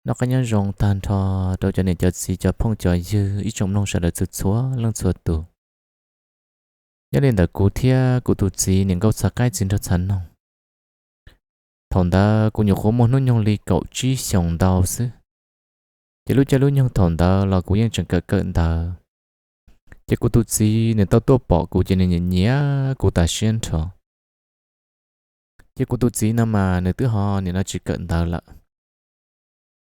Noj qab nyob zoo tag nrho rau cov niam cov txiv cov phooj cov ywg ib tsoom mloog sawv daws txhua txhua leej txhua tus. Nyob li ntawm kuv thiab kuv tus txiv niam nkauj txhav qaib txiv nraug txhav noog, thaum ntawd kuv nyuam qhuav muaj hnub nyoog li kaum tsib xyoos ntau xwb. Ces lub caij lub nyoog thaum ntawd los kuv yeej tseem kawm kawm ntawv, ces kuv tus txiv nws tau tuaj pom kuv ces nws nyiam nyiam kuv tas siab nrho. Ces kuv tus txiv no mas nws twb ho nim no tsis kawm ntawv lawm,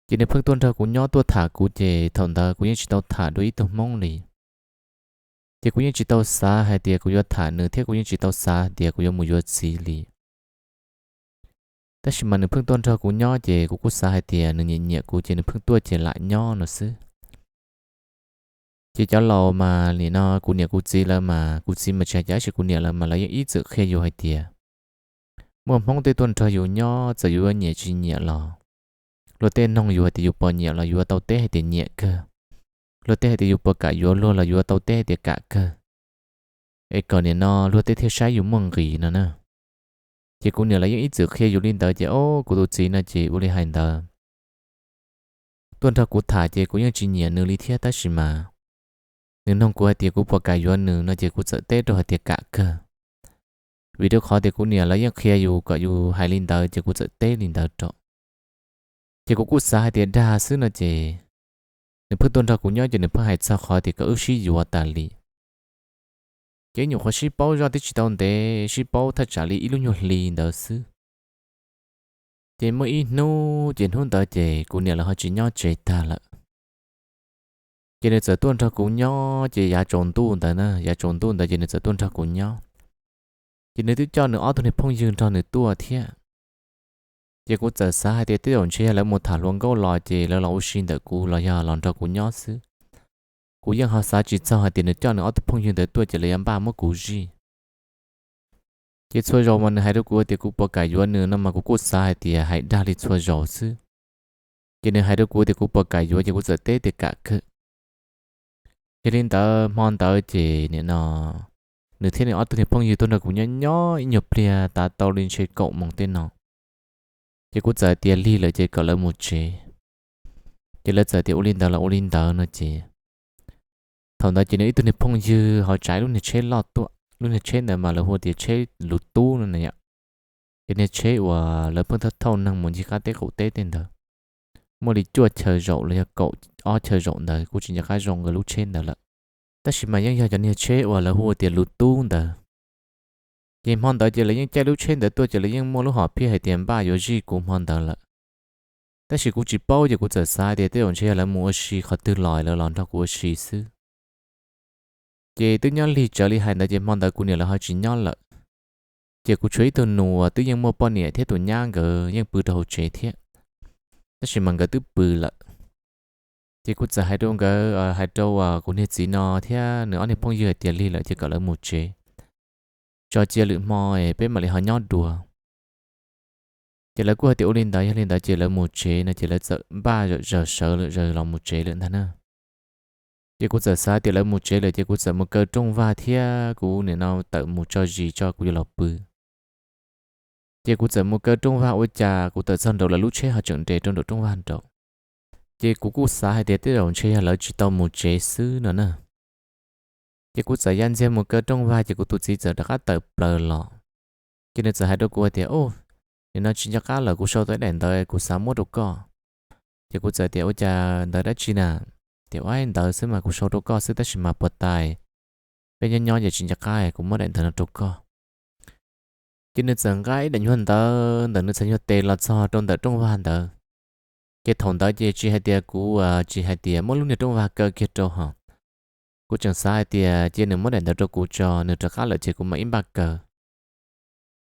ces nws pheej tuaj nrog kuv nyob tuaj tham kuv, ces thaum ntawd kuv yeej tsis tau tham dua ib tug hmoob li. Ces kuv yeej tsis tau xav hais tias kuv yuav tham nws thiab kuv yeej tsis tau xav tias kuv yuav mus yuav txiv li. Tab sis mas nws pheej tuaj nrog kuv nyob ces kuv kuj xav hais tias nws nyiam nyiam kuv ces nws pheej tuaj ces lam nyob no xwb. Ces cov laus mas nim no kuv niam kuv txiv lawv mas, kuv txiv mas tsis hais cas, tab sis kuv niam lawv mas lawv yeej ib txwm qhia yus hais tias muaj hmoob tej tuaj nrog yus nyob, txawm yus yuav nyiam tsis nyiam los luag tej noog yus hais tias yus puas nyiam los yus yuav tau teb hais tias nyiam kawg, luag tej hais tias yus puas kam yuav luag los yus yuav tau teb hais tias kam kawg, es kom nim no luag tej thiaj saib yus muaj nqis no na. Ces kuv niam lawv yeej ib txwm qhia yus li ntawd ces o, kuv tus txiv no ces ua li hais ntawd, tuaj nrog kuv tham ces kuv yeej tsis nyiam nws li thiab, tab sis mas nws noog kuv hais tias kuv puas kam yuav nws no ces kuv txawm teb rau hais tias kam kawg. Vim rau qhov tias kuv niam lawv yeej qhia yus kom yus hais li ntawd ces kuv txawm teb li ntawd rau. Ces kuv kuj xav hais tias dag xwb no ces nws pheej tuaj nrog kuv nyob ces nws pheej hais txog qhov tias kom wb sib yuav tas li. Ces nyuam qhuav sib paub zoj twb tsis tau ntev, sib paub thaj tsam li ib lub nyuag hli ntawd xwb. Ces muaj ib hnub ces hnub ntawd ces kuv niam lawv ho tsis nyob tsev tag lawm. Ces nws txawm tuaj nrog kuv nyob ces yav tsaus ntuj ntawd na, yav tsaus ntuj ntawd ces nws txawm tuaj nrog kuv nyob. Ces nws twb coj nws ob tug niag phooj ywg nrog nws tuaj thiab. Ces kuv txawm xav hais tias tej zaum ntshe yog lawv mus tham hluas nkauj los ces lawv los ua si ntawm kuv los yog los nrog kuv nyob xwb. Kuv yeej ho xav tsis txog hais tias nws coj nws ob tug phooj ywg ntawd tuaj ces lawv yuav npaj muab kuv zij. Ces txhua zaus mas nws hais rau kuv tias kuv puas kam yuav nws no mas kuv kuj xav hais tias hais dag li txhua zaus xwb. Ces nws hais rau kuv tias kuv puas kam yuav ces kuv txawm teb tias kam kawg. Yog li ntawd hmo ntawd ces nim no nws thiab nws ob tug niag phooj ywg tuaj nrog kuv nyob nyob ib nyuag pliag tas tau li ntshe kaum moos tej no. Ces kuv txawm tias lig lawm ces kom lawv mus tsev. Ces lawv txawm tias ua li ntawd los ua li ntawd no ces thaum ntawd ces nws ib tug niag phooj ywg ho tsav lub niag tsheb loj tuaj, lub niag tsheb ntawd mas lawv hu tias tsheb lus tub no na yom. Ces niag tsheb uas lawv pheej thauj thauj neeg mus ncig qab teb qaum teb tej ntawd, muaj li cuaj chaw zaum los yog kaum ob chaw zaum ntawd, kuj tsis nco qab zoo nkawd lub tsheb ntawd lawm. Tab sis mas yeej yog cov niag tsheb uas lawv hu tias lus tub ntawd. Ces hmo ntawd ces lawv yeej caij lub tsheb ntawd tuaj ces lawv yeej muaj lub hom phiaj hais tias npaj yuav zij kuv hmo ntawd lawm. Tab sis kuv tsis paub ces kuv txawm xav tias tej zaum ntshe yog lawv mus ua si qhov twg los lawv los nrog kuv ua si xwb. Ces twb nyob lig tsawv li hais ntawd ces hmo ntawd kuv niam lawv ho tsis nyob lawm. Ces kuv tshuav ib tug nus uas twb yeej muaj poj niam thiab tus nyab nkawd yeej pw rau hauv tsev thiab, tab sis mas nkawd twb pw lawm. Ces kuv txawm hais rau nkawd, hais rau kuv niag txiv no thiab nws ob niag phooj ywg hais tias lig lawm ces kom lawv mus tsev, tso cia lwm hmo peb mam li ho nyob dua. Ces lawv kuj hais tias ua li ntawd, yog li ntawd ces lawv mus tsev no ces lawv txawm npaj zaws sawv lawm, zaws los mus tsev lawm ntag na. Ces kuv txawm xav tias lawv mus tsev lawm ces kuv txawm mus kaw rooj vag thiab kuv nim no tawm mus tso zis tso kuv yuav los pw. Ces kuv txawm mus kaw rooj vag ua cas kuv tawm txog nraud lawv lub tsheb ho tseem nres rau nraum rooj vag nraud. Ces kuv kuj xav hais tias tej zaum ntshe yog lawv tsis tau mus tsev xwb no na. Ces kuv txawm ya ntxiag mus kaw rooj vag ces kuv tus txiv txawm rov qab tawm plaws los. Ces nws txawm hais rau kuv hais tias, Ub, nim no tsis nco qab lawm, kuv sau tau ib daim ntawv kuv xav muab rau koj. Ces kuv txawm tias, Ua cas ntawv dab tsi na? Tias, Ua ntawv xwb mas kuv sau rau koj xwb tab sis mas puas tas peb nyob nyob ces tsis nco qab kuv muab daim ntawv no rau koj. Ces nws txawm nqa ib daim nyuag ntawv ntawm nws txhais nyuag tes los txog rau ntawm rooj vag ntawd. Ces thaum ntawd ces tsis hais tias kuv, tsis hais tias muab lub niag rooj vag kaw kiag rau hos, kuv tseem xav hais tias cia nws muab daim ntawv rau kuv tso, nws rov qab lawm ces kuv mam ib npaj kaw.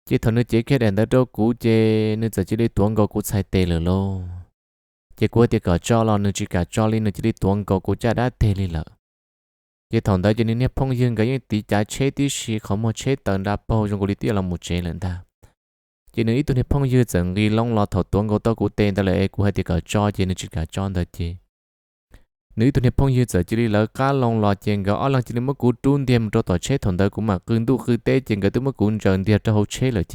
Ces thaum nws cev kiag daim ntawv rau kuv ces nws txawm cia li tuav nkaus kuv txhais tes lawm lauj. Ces kuv hais tias kom tso los nws tsis kam tso li, nws cia li tuav nkaus kuv caj dab teg li lawm. Ces thaum ntawd ces nws niag phooj ywg nkawd yeej tiv cav tsheb tib si, qhov muag tsheb taws nra paug zoo nkaus li twb yuav los mus tsev lawm ntag. Ces nws ib tug niag phooj ywg txawm nqis loo los thaum tuav nkaus tau kuv tes ntawd lawm es kuv hais tias kom tso ces nws tsis kam tso ntawd ces nws ib tug niag phooj ywg txawm cia li lawv qab loo los ces nkawd ob leeg cia li muab kuv rub ntiag mus rau tom tsheb. Thaum ntawd kuv mam qw ntuj qw teb ces nkawd twb muab kuv ntsaws ntiag rau hauv tsheb lawm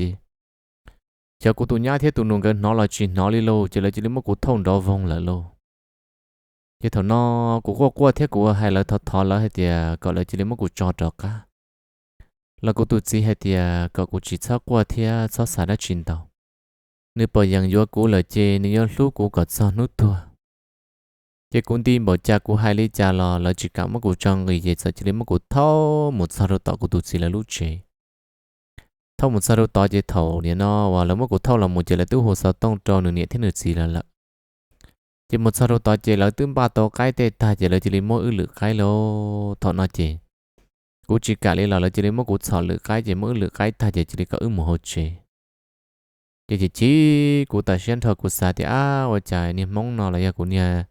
ces Xyov kuv tus nyab thiab tus nus nkawd hnov los tsis hnov li lauj, ces lawv cia li muab kuv thauj nrov voog lawm lauj. Ces thaum no kuv quaj quaj thiab kuv hais lawv thov thov lawv hais tias kom lawv cia li muab kuv tso rov qab, los kuv tus txiv hais tias kom kuv tsis txhob quaj thiab txhob xav dab tsi ntau. Nws pom yeem yuav kuv lawm ces nws yuav hlub kuv kom txog hnub tuag. Ces kuv nti npaum cas kuv hais li cas los lawv tsis kam muab kuv tso nqis, ces txawm cia li muab kuv thauj mus txog rau tom kuv tus txiv lawv lub tsev. Thauj mus txog rau tod ces thaum nim no uas lawv muab kuv thauj los mus ces lawv twb hu xov tooj rau nws niam thiab nws txiv lawv lawm. Ces mus txog rau tod ces lawv twb npaj tau qaib tej tag ces lawv cia li muab wb lwm qaib lauj. Thaum no ces kuv tsis kam li los lawv cia li muab kuv txhom lwm qaib, ces muab wb lwm qaib tag ces cia li kom wb mus hauv tsev. Ces chim chim kuv tas siab nrho, kuv xav tias ab, ua cas niag hmoob no los yog kuv niag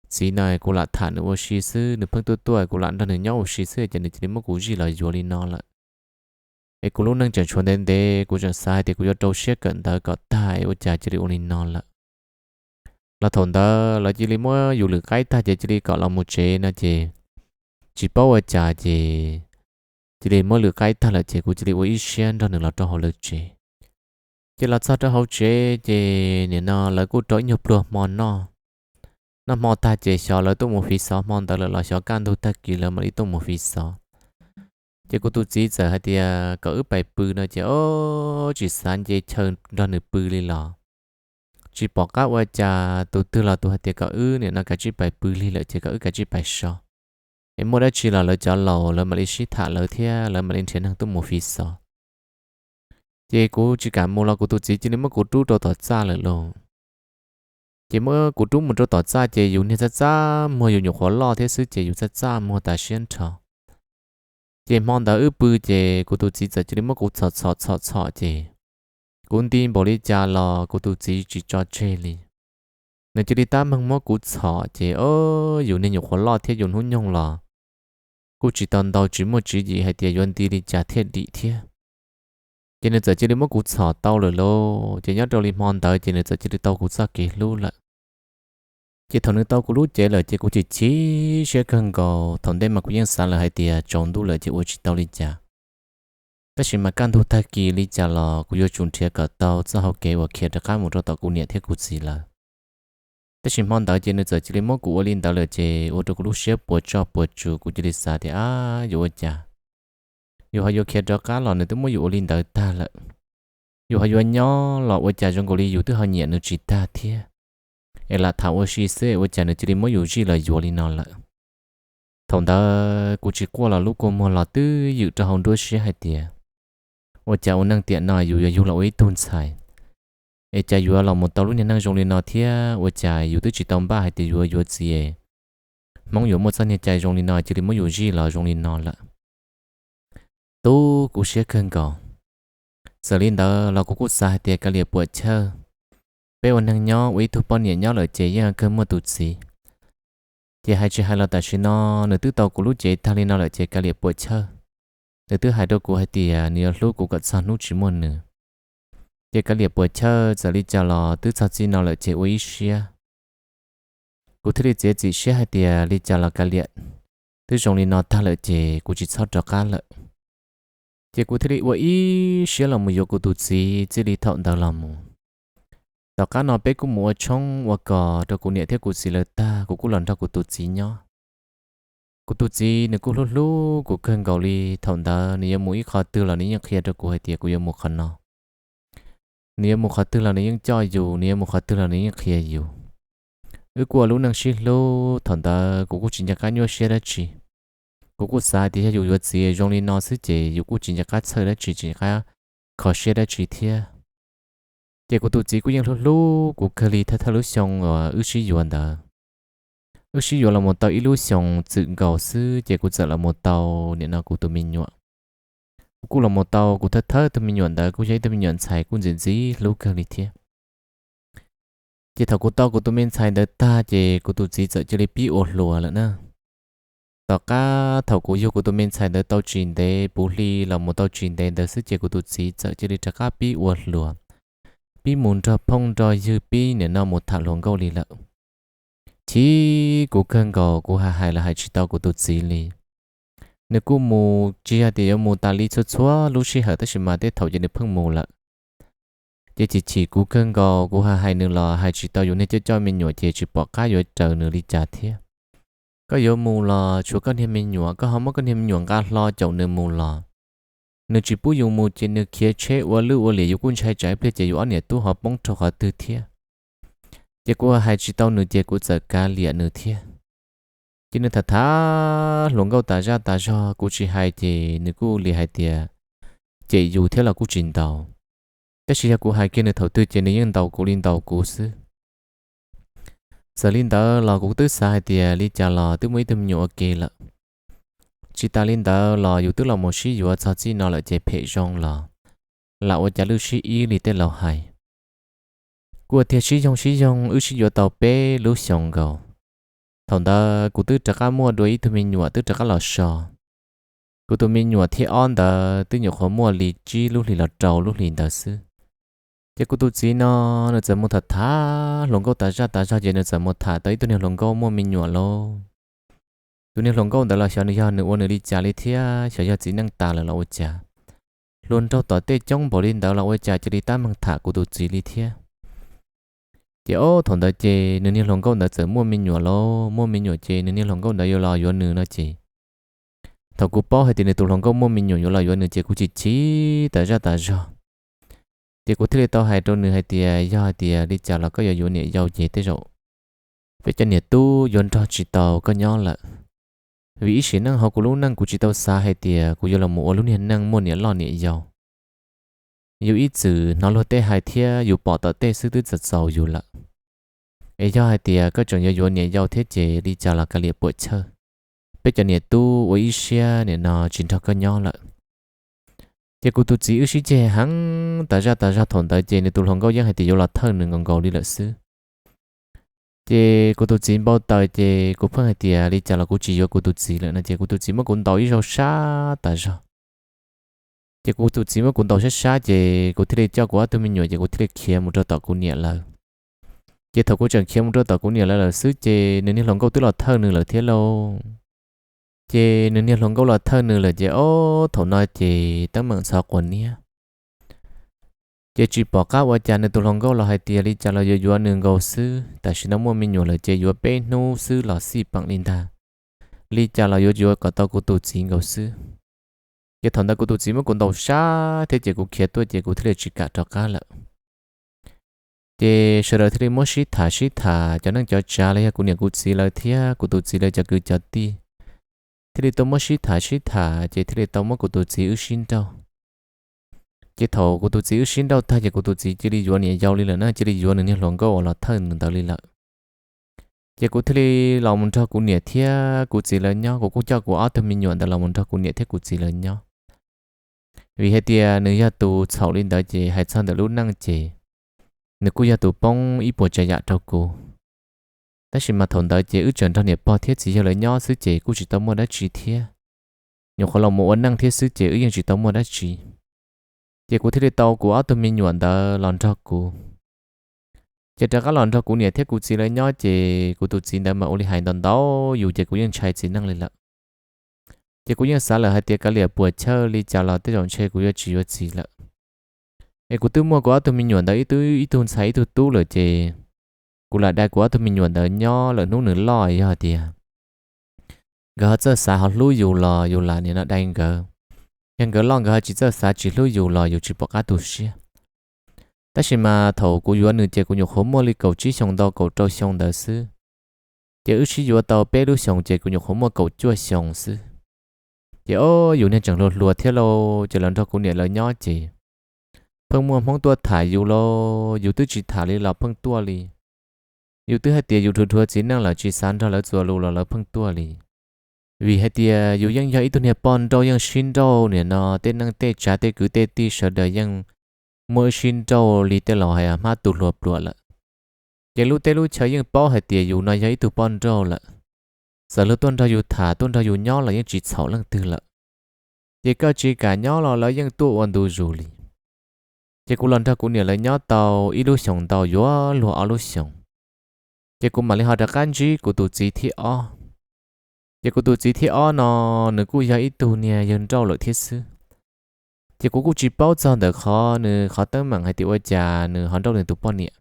txiv no kuv lam tham nws ua si xwb, nws pheej tuaj tuaj kuv lam nrog nws nyob ua si xwb ces nws cia li muab kuv zij los yuav li no lawm. Es kuv lub neej tseem tshuav ntev ntev, kuv tseem xav hais tias kuv yuav rau siab kawm ntawv kom tag es ua cas cia li ua li no lawm. Los thaum ntawd lawv cia li muab yus lwm qaib tag ces cia li kom los mus tsev no ces tsis paub ua cas ces cia li muab lwm qaib tag lawm ces kuv cia li ua ib siab nrog nws los rau hauv lawv tsev. Ces los txog rau hauv tsev ces nim no lawv kuj rau ib nyuag pluag hmo noj. Noj hmo tag ces xyov lawv tuaj mus fiv xov hmo ntawd lawm los xyov kaj ntug tag kis lawv mam li tuaj mus fiv xov. Ces kuv tus txiv txawm hais tias kom wb pais pw no ces ob tsis xav nce chaw nrog nws pw li los tsis pom qab ua cas tus twg los tus hais tias kom wb nim no kav tsij pais pw lig lawm ces kom wb kav tsij pais so, es muaj dab tsi los lawv cov laus lawv mam li sib tham lawv thiab lawv mam li nrhiav neeg tuaj mus fiv xov. Ces kuv tsis kam mus los kuv tus txiv cia li muab kuv rub rau tom txaj lawm lauj. Ces muab kuv rub mus rau tom txaj ces yus niag txaj txaj muag, yus nyuam qhuav loj thiab xwb ces yus txaj txaj muag tas siab nrho. Ces hmo ntawd wb pw ces kuv tus txiv txawm cia li muab kuv txhom txhom txhom txhom ces kuv nti npaum li cas los kuv tus txiv tsis tso tseg li. Nws cia li tab meeg muab kuv txhom ces o, yus niag nyuam qhuav loj thiab yus hnub nyoog los kuj tsis tau ntau, tsis muaj tswv yim hais tias yuav nti li cas thiaj dim thiab. Ces nws txawm cia li muab kuv txhom tau lawm lauj. Ces nyob rau li hmo ntawd ces nws txawm cia li tau kuv txoj kev hlub lawm. Ces thaum nws tau kuv lub cev lawm ces kuv chim chim siab kawg nkaus. Thaum ntej mas kuv yeej xav lawm hais tias tsaus ntuj lawm ces ua tsis tau li cas, tab sis mas kaj ntug tag kis li cas los kuv yuav tsum nrhiav kom tau txoj hau kev uas khiav rov qab mus rau tom kuv niam thiab kuv txiv lawv. Tab sis hmo ntawd ces nws txawm cia li muab kuv ua li ntawd lawm ces ua rau kuv lub siab puas tsuaj puas tsuaj, kuv cia li xav tias ab, yuav ua cas, yus ho yuav khiav rov qab los nws twb muab yus ua li ntawd tag lawm. Yus ho yuav nyob los ua cas zoo nkaus li yus twb ho nyiam nws tsis tag thiab. Es lam tham ua si xwb ua cas nws cia li muab yus zij los yuav li no lawm. Thaum ntawd kuv tsis quaj los lub kua muag los twb ywm rau hauv nruab siab hais tias ua cas ua neej tiam no yus yuav yug los ua ib tug ntxhais, es cas yuav los mus tau lub niag neej zoo li no thiab. Ua cas yus twb tsis tau npaj hais tias yuav yuav txiv, Hmoob yuav muaj txoj niag cai zoo li no cia li muab yus zij los zoo li no lawm. Tub kuv siab kawg nkaus. Txawm li ntawd los kuv kuj xav hais tias kav liam puam chawj, peb ua neeg nyob ua ib tug poj niam nyob lawm ces yeej kawg muaj tus txiv. Ces hais tsis hais los tam sim no nws twb tau kuv lub cev tag li no lawm ces kav liam puam chawj. Nws twb hais rau kuv hais tias nws yuav hlub kuv kom txog hnub tsis muaj nws. Ces kav liam puam chawj, txawm li cas los twb txog txij no lawm ces ua ib siab. Kuv thiaj li txiav txim siab hais tias li cas los kav liam, twb zoo li no tag lawm ces kuv tsis txhob rov qab lawm. Ces kuv thiaj li ua ib siab los mus yuav kuv tus txiv txij li thaum ntawd los mus. Tom qab no peb kuj mus ua tshoob ua kos rau kuv niam thiab kuv txiv lawv tag, kuv kuj los nrog kuv tus txiv nyob. Kuv tus txiv nws kuj hlub hlub kuv kawg nkaus li. Thaum ntawd nws yuav mus ib qho twg los nws yeej qhia rau kuv hais tias kuv yuav mus qhov no. Nws yuav mus qhov twg los nws yeej coj yus, nws yuav mus qhov twg los nws yeej qhia yus. Wb kuj ua lub neej sib hlub, thaum ntawd kuv kuj tsis nco qab nyuaj siab dab tsi. Kuv kuj xav hais tias yog yus yuav txiv zoo li no xwb ces yus kuj tsis nco qab txhawj dab tsi, tsis nco qab kho siab dab tsi thiab. Ces kuv tus txiv kuj yeej hlub hlub kuv kawg li thawj thawj lub xyoo uas wb sib yuav ntawd. Wb sib yuav los mus tau ib lub xyoos txwm nkaus xwb ces kuv txawm los mus tau nim no kuv tus me nyuam. Kuv kuj los mus tau kuv thawj thawj tus me nyuam ntawd kuj yog ib tug me nyuam ntxhais kuj ntxim ntxim hlub kawg li thiab. Ces thaum kuv tau kuv tus me ntxhais ntawd tag ces kuv tus txiv txawm cia li pib ua hluas lawm na. Tom qab thaum kuv yug kuv tus me ntxhais ntawd tau tsis ntev, puv hli los mus tau tsis ntev ntawd xwb ces kuv tus txiv txawm cia li rov qab pib ua hluas, pib mus nrog phooj nrog ywg, pib nim no mus tham hluas nkauj li lawm. Chim kuv kawg nkaus, kuv hais hais los hais tsis tau kuv tus txiv li. Nws kuj mus tsis yog tias yuav mus tas li txhua txhua lub sij hawm tab sis mas tej thaum ces nws pheej mus lawm. Ces chim chim kuv kawg nkaus, kuv hais hais nws los hais tsis tau, yus niag coj coj me nyuam ces tsis pom qab yuav raws nws li cas thiab. Koj yuav mus los tshuav koj niag me nyuam, koj ho muab koj niag me nyuam nqa hlo caum nws mus los nws tsis pub yus mus ces nws khiav tsheb ua lwj ua liam, yus kuj ntshai tsam ib pliag ces yus ob niam tub ho poob rau qhov twg thiab. Ces kuv hais tsis tau nws ces kuv txawm kav liam nws thiab. Ces nws tham tham hluas nkauj tas zaj tas zog, kuv tsis hais ces nws kuj li hais tias cem yus thiab los kuj tsis ntau. Tab sis yog kuv hais kiag nws thaum twg ces nws yeej ntaus kuv li ntaus kuv xwb. Txawm li ntawd los kuv twb xav hais tias li cas los twb muaj ib tug me nyuam ua ke lawm. Tsis tas li ntawd los yus twb los mus sib yuav txog txij no lawm ces phem zoo los lam ua cas lwj sib ib li tej laus hais. Kuj tiag sib yoog sib yoog wb sib yuav tau peb lub xyoos nkaus. Thaum ntawd kuv twb rov qab muaj dua ib tug me nyuam twb rov qab los so. Kuv tus me nyuam thib ob ntawd twb nyuam qhuav muaj li tsib lub hlis los rau lub hlis ntawd xwb. Ces kuv tus txiv no nws txawm mus tham tham hluas nkauj tas zaj tas zog ces nws txawm mus tham tau ib tug niag hluas nkauj muaj me nyuam lauj. Tus niag hluas nkauj ntawd los xyov nws yog nws ua nws li cas li thiab, xyov yog txiv neej tas lawm los ua cas. Hluas nraug tom tej coob npaum li ntawd los ua cas cia li tab meeg tham kuv tus txiv li thiab. Ces ob thaum ntawd ces nws niag hluas nkauj ntawd txawm muaj me nyuam lauj, muaj me nyuam ces nws niag hluas nkauj ntawd yuav los yuav nws no ces thaum kuv paub hais tias nws tus hluas nkauj muaj me nyuam yuav los yuav nws ces kuv chim chim tas zaj tas zog. Ces kuv thiaj li tau hais rau nws hais tias yog hais tias li cas los koj yuav yuav niam yau ces tej zaum peb cov niam tub yuav nrog tsis tau koj nyob lawm. Vim ib sim neej hauv kuv lub neej kuv tsis tau xav hais tias kuv yuav los mus ua lub niag neej muaj niam loj niam yau. Yus ib txwm hnov luag tej hais thiab yus pom tom tej xwb twb txaus txaus yus lawm. Es yog hais tias koj tseem yuav yuav niam yau thiab ces li cas los kav liam puam chawj. Peb cov niam tub ua ib siab nim no tsis nrog koj nyob lawm. Ces kuv tus txiv wb sib ceg heev tas zaj tas zog thaum ntawd ces nws tus hluas nkauj yeej hais tias yuav los thawj nws nkaus nkaus li lawm xwb. Ces kuv tus txiv npau taws ces kuv pheej hais tias li cas los kuv tsis yuav kuv tus txiv lawm no ces kuv tus txiv muab kuv ntaus ib zaug sab tas zog. Ces kuv tus txiv muab kuv ntaus sab sab ces kuv thiaj li coj kuv ob tug me nyuam ces kuv thiaj li khiav mus rau tom kuv niam lawv. Ces thaum kuv tseem khiav mus rau tom kuv niam lawv lawm xwb ces nws niag hluas nkauj twb los thawj nws lawm thiab lauj. Ces nws niag hluas nkauj los thawj nws lawm ces ob thaum no ces teeb meem ntxhov quas niab. Ces tsis pom qab ua cas nws tus hluas nkauj los hais tias li cas los yuav yuav nws nkaus xwb, tam sim no muaj me nyuam lawm ces yuav peb hnub xwb los xij peem li ntag. Li cas los yuav yuav kom tau kuv tus txiv nkaus xwb. Ces thaum ntawd kuv tus txiv muab kuv ntaus sab thiab ces kuv khiav tuaj ces kuv thiaj li tsis kam rov qab lawm. Ces sawv daws thiaj li muab sib tham sib tham cov neej cov tsav los yog kuv niam kuv txiv lawv thiab kuv tus txiv lawv cov kwv cov tij thiaj li tuaj muab sib tham sib tham ces thiaj li tau muab kuv tus txiv wb sib nrauj. Ces thaum kuv tus txiv wb sib nrauj tag ces kuv tus txiv cia li yuav niam yau li lawm na, cia li yuav nws niag hluas nkauj uas los thawj nws ntawd li lawm. Ces kuv thiaj li los mus nrog kuv niam thiab kuv txiv lawv nyob, kuv kuj coj kuv ob tug me nyuam ntawd los mus nrog kuv niam thiab kuv txiv lawv nyob. Vim hais tias nws yog tus txhaum li ntawd ces hais txog ntawm lub neej ces nws kuj yog tus poob ib puas tsav yam rau kuv. Tab sis mas thaum ntawd ces wb tseem nrog niam pog thiab txiv yawg lawv nyob xwb ces kuj tsis tau muaj dab tsi thiab. Nyuam qhuav los mus ua neej thiab xwb ces wb yeej tsis tau muaj dab tsi. Ces kuv thiaj li tau kuv ob tug me nyuam ntawd los nrog kuv. Ces rov qab los nrog kuv niam thiab kuv txiv lawv nyob ces kuv tus txiv ntawd mas ua li hais ntau ntau yus ces kuv yeej ntshai txiv neej li lawm. Ces kuv yeej xav lawm hais tias kav liam puas chawj li cas los tej zaum ntshe kuv yuav tsis yuav txiv lawm. Es kuv twb muaj kuv ob tug me nyuam ntawd ib tug ntxhais ib tug tub lawm ces kuv lam dai kuv ob tug me nyuam ntawd nyob lawm hnub nws loj, yog tias nkawd ho txawj xav ho hlub yus los yus lam nim no dai nkawd. Yog nkawd loj nkawd ho tsis txawj xav tsis hlub yus los yus tsis pom qab tu siab. Tab sis mas thaum kuv yuav nws ces kuv nyuam qhuav muaj li kaum tsib xyoos ntau kaum rau xyoo ntawd xwb. Ces wb sib yuav tau peb lub xyoos ces kuv nyuam qhuav muaj kaum cuaj xyoo xwb. Ces o, yus niag tseem hluas hluas thiab lauj, ces los nrog kuv niam lawv nyob ces pheej muaj Hmoob tuaj tham yus lauj, yus twb tsis tham li los pheej tuaj li. Yus twb hais tias yus dhuav dhuav txiv neej lawm tsis xav nrog lawv txuas lus los lawv pheej tuaj li. Vim hais tias yus yeej yog ib tug niag poj nrauj yeej sib nrauj nim no tej neej tej tsav tej kwv tej tij sawv daws yeej muaj wb sib nrauj li tej laus hais hmab tu hlua pluam lawm. Ces lub teb lub chaw yeej paub hais tias yus no yog ib tug poj nrauj lawm. Txawm luag tuaj nrog yus tham tuaj nrog yus nyob los yeej tsis txhaum leej twg lawm. Ces koj tsis kam nyob los lawv yeej tuaj ua ntu zus li. Ces kuv los nrog kuv niam lawv nyob tau ib lub xyoos ntau yuav luag ob lub xyoos. Ces kuv mam li ho rov qab ntsib kuv tus txiv thib ob. Ces kuv tus txiv thib ob no nws kuj yog ib tug niag yawg nrauj lawm thiab xwb. Ces kuv kuj tsis paub txog ntawm qhov nws qhov teeb meem hais tias ua cas nws ho nrauj nws tus poj niam.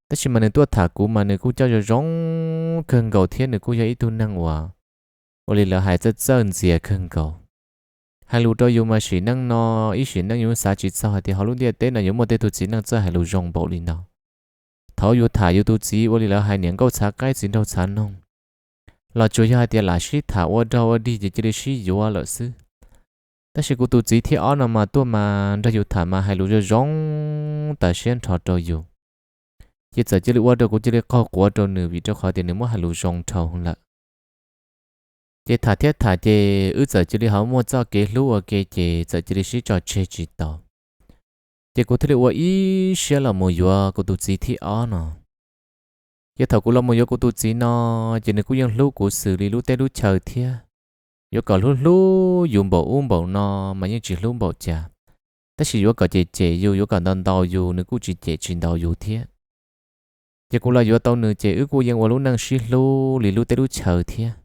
Tab sis mas nws tuaj tham kuv mas nws kuj coj zoo zoo kawg nkaus thiab nws kuj yog ib tug neeg uas, ua li lawv hais, txawj txawj ntxias kawg nkaus. Hais lus rau yus mas sim neej no, ib sim neej yus xav tsis txog hais tias hauv lub ntiaj teb no yuav muaj tej tug txiv neej txawj hais lus zoo npaum li ntawd. Thaum yus tham yus tus txiv ua li lawv hais niam nkauj txhav qaib txiv nraug txhav noog, los tsuas yog hais tias lam sib tham ua rog ua dig ces cia li sib yuav lawm xwb. Tab sis kuv tus txiv thib ob no mas tuaj mas nrog yus tham mas hais lus zoo zoo tas siab nrho rau yus, ces txawm cia li ua rau kuv cia li qaug quav rau nws vim rau qhov tias nws muab hais lus zoo dhau lawm. Ces tham thiab tham ces wb txawm cia li ho muaj txoj kev hlub ua ke ces txawm cia li sib tso tseg tsis tau. Ces kuv thiaj li ua ib siab los mus yuav kuv tus txiv thib ob no. Ces thaum kuv los mus yuav kuv tus txiv no, ces nws kuj yeej hlub kuv xws li lub teb lub chaw thiab. Yuav kom hlub hlub yus npaum ub npaum no mas yeej tsis hlub npaum cas, tab sis yuav kom cem cem yus, yuav kom ntaus ntaus yus nws kuj tsis cem tsis ntaus yus thiab. Ces kuv los yuav tau nws ces wb kuj yeej ua lub neej sib hlub li lub teb lub chaw thiab.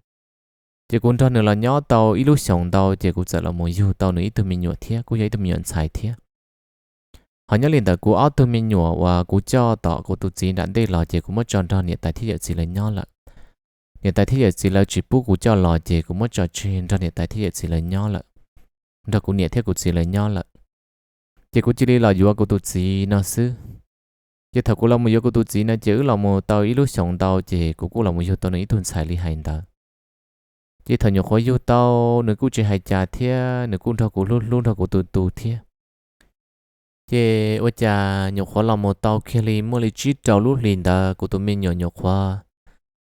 Ces kuv nrog nws los nyob tau ib lub xyoos ntau ces kuv txawm los mus yug tau nws ib tug me nyuam thiab, kuj yog ib tug me nyuam ntxhais thiab. Ho nyob li ntawm kuv ob tug me nyuam uas kuv coj tom kuv tus txiv nram ntej los ces kuv muab tso nrog niam tais thiab yawm txiv lawv nyob lawm. Niam tais thiab yawm txiv lawv tsis pub kuv coj los ces kuv muab tso tseg nrog niam tais thiab yawm txiv lawv nyob lawm, nrog kuv niam thiab kuv txiv lawv nyob lawm. Ces kuv cia li los yuav kuv tus txiv no xwb. Ces thaum kuv los mus yuav kuv tus txiv no ces wb los mus tau ib lub xyoos ntau ces kuv kuj los mus yug tau nws ib tug ntxhais li hais ntawd. Ces thaum nyuam qhuav yug tau, nws kuj tsis hais cas thiab nws kuj nrog kuv hlub hlub nrog kuv tu tu thiab. Ces ua cas nyuam qhuav los mus tau kiag li muaj li tsib rau lub hlis ntawd kuv tus me nyuam nyuam qhuav,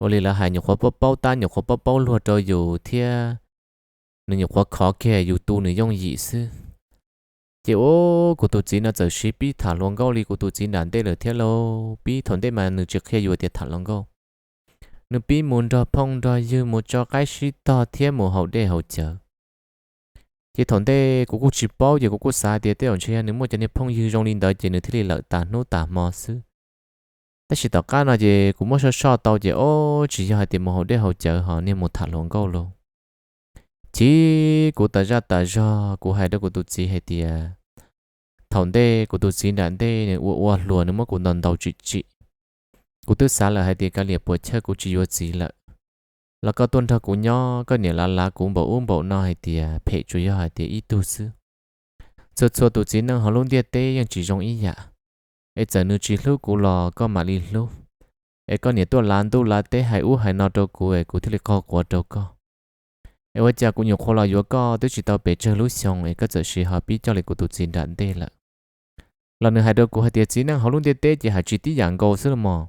ua li lawv hais nyuam qhuav paub paub tab nyuam qhuav paub paub luag rau yus thiab, nws nyuam qhuav khov kiag yus tu nws yooj yim xwb. Ces ua kuv tus txiv no txawm siv pib tham hluas nkauj li kuv tus txiv nram ntej lawm thiab lauj. Pib thaum ntej mas nws tsis qhia yus tias tham hluas nkauj. Nws pib mus nrog phooj nrog ywg mus tso qaib sib tog thiab mus haus dej haus cawv. Ces thaum ntej kuv kuj tsis paub ces kuv kuj xav tias tej zaum ntshe yog nws muaj cov niag phooj ywg zoo li ntawd ces nws thiaj li lawm tas hnub tas hmo xwb. Tab sis tom qab no ces kuv muab soj soj tau ces ob tsis yog hais tias mus haus dej haus cawv ho niag mus tham hluas nkauj lauj. Chim, kuv tas zaj tas zog kuv hais rau kuv tus txiv hais tias, thaum ntej kuv tus txiv nram ntej nws ua ua hluas nws muab kuv ntaus ntaus tsim tsim. Kuv twb xav lawm hais tias kav liam puas chawj kuv tsis yuav txiv lawm, los koj tuaj nrog kuv nyob koj niam lav lav kuv npaum ub npaum no hais tias phem tsuas yog hais tias ib tug xwb. Txhua txhua tus txiv neej hauv lub ntiaj teb yeej tsis zoo ib yam, es txawm nws tsis hlub kuv los koj mam li hlub. Es koj niam tuaj lav ntuj lav teb hais ub hais no rau kuv es kuv thiaj li qaug quav rau koj. Es ua cas kuv nyuam qhuav los yuav koj twb tsis tau pes tsawg lub xyoo es koj txawm siv ho pib coj li kuv tus txiv nram ntej lawm? Los nws hais rau kuv hais tias txiv neej hauv lub ntiaj teb ces hais tsis tib yam nkaus xwb los mas.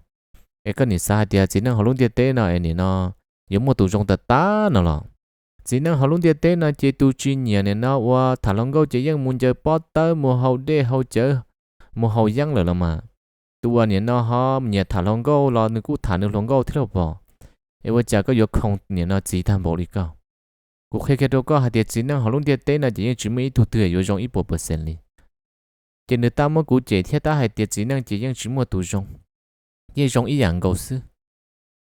Es koj niam xav hais tias txiv neej hauv lub ntiaj teb no es nim no yuav muaj tus zoo tas tas no los? Txiv neej hauv lub ntiaj teb no ces tus tsis nyiam nim no ua tham hluas nkauj ces yeej mus ncaws pob tawb mus haus dej haus cawv, mus haus yeeb lawm los mas. Tus uas nim no ho nyiam tham hluas nkauj los nws kuj tham nws hluas nkauj thiab los pom. Es ua cas koj yuav khoo nim no txiv tag npaum li koj? Kuv qhia kiag rau koj hais tias txiv neej hauv lub ntiaj teb no ces yeej tsis muaj ib tug twg yuav zoo ib puas percent li. Ces nws tab muab kuv cem thiab tab hais tias txiv neej ces yeej tsis muaj tus zoo, yeej zoo ib yam nkaus xwb.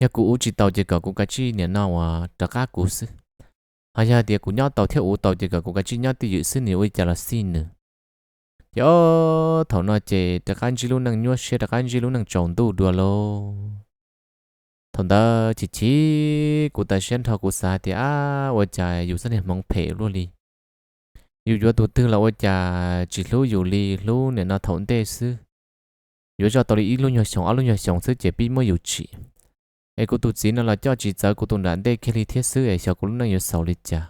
Yog kuv ua tsis tau ces kom kuv kav tsij nim no uas rov qab kuv xwb. Ho yog tias kuv nyob tau thiab ua tau ces kom kuv kav tsij nyob twj ywm xwb, nws ua li cas los xij nws. Ces ob thaum no ces rov qab ntsib lub neej nyuaj siab, rov qab ntsib lub neej tsaus ntuj dua lauj. Thaum ntawd chim chim kuv tas siab nrho, kuv xav tias ab, ua cas yus txoj niag hmoov phem luaj li. Yus yuav tus twg los ua cas tsis hlub yus li, hlub nim no thaum ntej xwb. Yuav zoj tau li ib lub nyuag xyoo ob lub nyuag xyoo xwb ces pib muab yus tsim. Es kuv tus txiv no los coj tsis txawv kuv tus nram ntej kiag li thiab xwb es xyov kuv lub neej yuav xaus li cas.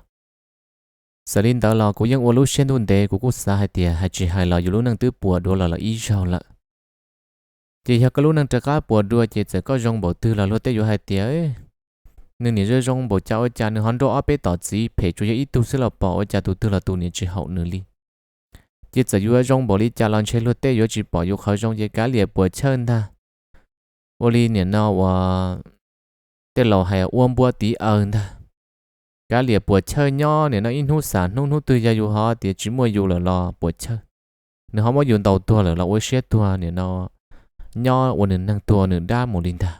Txawm li ntawd los kuv yeej ua lub siab ntuj ntev, kuv kuj xav hais tias hais tsis hais los yus lub neej twb puas dua los lawm ib zaug lawm. Ces yog koj lub neej rov qab puas dua ces txawm koj zoo npaum twg los luag tej yuav hais tias nws niam zoo zoo npaum cas, ua cas nws ho nrauj ob peb tom txiv, phem tsuas yog ib tug xwb los pom, ua cas tus twg los tus niam tsis haum nws li. Ces txawm yuav zoo npaum li cas los ntshe luag tej yuav tsis pom yus qhov zoo ces kav liam puas chawj ntag. Ua li nim no uas tej laus hais ua npua tiv aws ntag. Kav liam puas chawj nyob nim no ib hnub xam hnub, hnub twg yog yus ho tias tsis muaj yus lawm los puas chawj. Nws ho muab yus ntaus tuag lawm los ua siab tuag nim no, nyob ua nws neeg tuag nws dab mus li ntag.